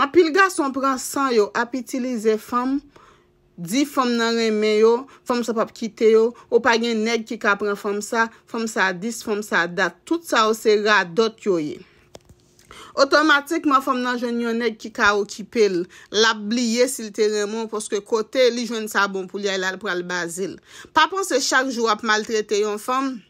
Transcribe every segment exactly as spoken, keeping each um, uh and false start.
Anpil gason pran san yo ap itilize fanm, di fanm nan renmen yo, fanm sa p ap kite yo, ou pa gen nèg ki ka pran fanm sa, fanm sa dis, fanm sa dat. Tout sa yo se radòt yo ye. Otomatikman, fanm nan jwenn yon nèg ki ka okipe l. L ap bliye si l te renmen w, paske kote li jwenn sa bon pou li a, la l pral baze l. Pa panse chak jou w ap maltrete yon fanm,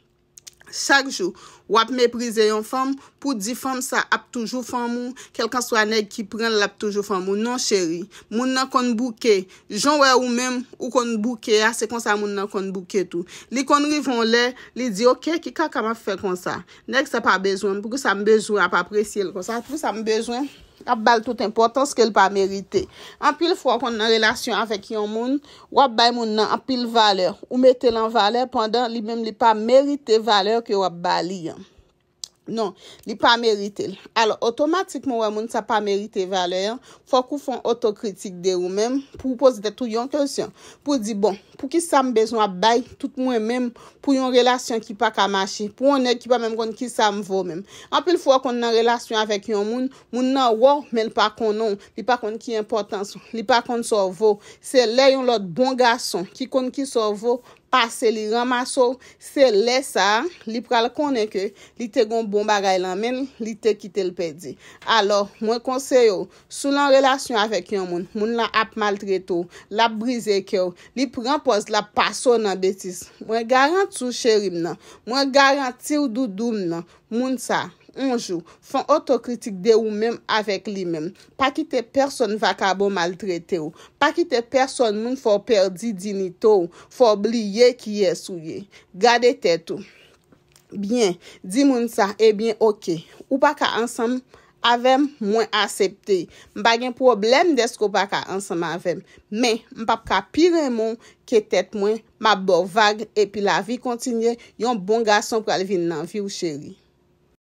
chak jou w ap meprize yon fanm pou di fanm sa ap toujou fanm ou, kèlkanswa nèg ki pran l, l ap toujou fanm ou. Non, cheri. Moun nan konn bouke. Jan w wè ou menm, ou konn bouke a, se konsa moun nan konn bouke tou. Li konn rive yon lè, li di, "Oke, ki kaka m ap fè konsa? Nèg sa pa bezwen m, poukisa m bezwen ap apresye l konsa? Poukisa m bezwen ap ba l tout enpòtans ke l pa merite?" Anpil fwa, w konn nan relasyon avèk yon moun, w ap bay moun nan anpil valè. Ou mete l an valè pandan li menm li pa merite valè ke w ap ba li an. Non, li pa merite l. Alò, otomatikman, w wè moun sa pa merite valè an, fòk ou fè yon otokritik de ou menm pou w poze tèt ou yon kesyon. Pou w di, "Bon, poukisa m bezwen ap bay tout mwen menm pou yon relasyon ki pa ka mache, pou yon nèg ki pa menm konn kisa m vo menm?" Anpil fwa, w konn nan relasyon avèk yon moun, moun nan wè w, men l pa konnen w, li pa konn ki enpòtans ou, li pa konn sa w vo. Se lè yon lòt bon gason ki konn kisa w vo pase li ranmase w, se lè sa a, li pral konnen ke li te gon bon bagay lan men l, li te kite l pèdi. Alò, mwen konseye w, si w lan relasyon avèk yon moun, moun lan ap maltrete w, l ap brize kè w, li pran pòz l ap pase w nan betiz. Mwen garanti w, cheri m nan, mwen garanti w, doudou m nan, moun sa, yon jou, fè yon otokritik de ou menm avèk li menm. Pa kite pèsonn vakabon maltrete w. Pa kite pèsonn moun fè w pèdi diyite w, fè w bliye kiyès ou ye. Gade tèt ou byen. Di moun sa, "Ebyen, oke. Ou pa ka ansanm avè m, mwen asepte. M pa gen pwoblèm dèske w pa ka ansanm avè m. Men, m p ap ka pi renmen w ke tèt mwen. M ap ba w vag, epi lavi kontinye. Yon bon gason pral vin nan vi w, cheri."